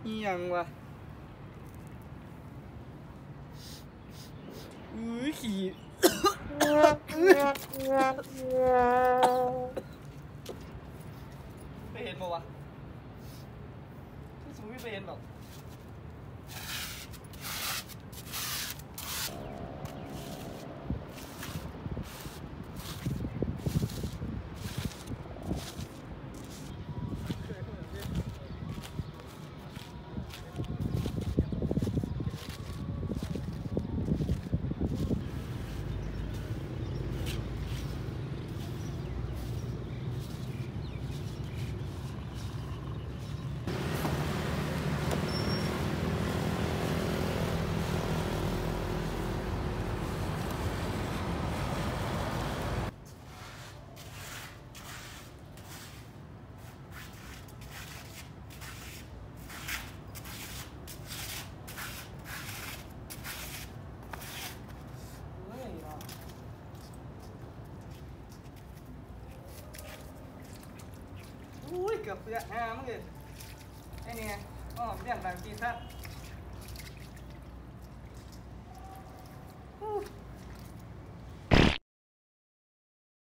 ອີ່ຫຍັງວະ? ອື້ ຂີ້ ໄປເຫັນບໍ່ວະ? ຄືຊິບໍ່ມີໄປເຫັນດອກ. ໂອ້ຍ ເກືອບເປື້ອນຫາມຶງເອີຍ. ໄອ້ນີ້ ອ້ອມເລື່ອງບາງທີຊະ. ໂອ້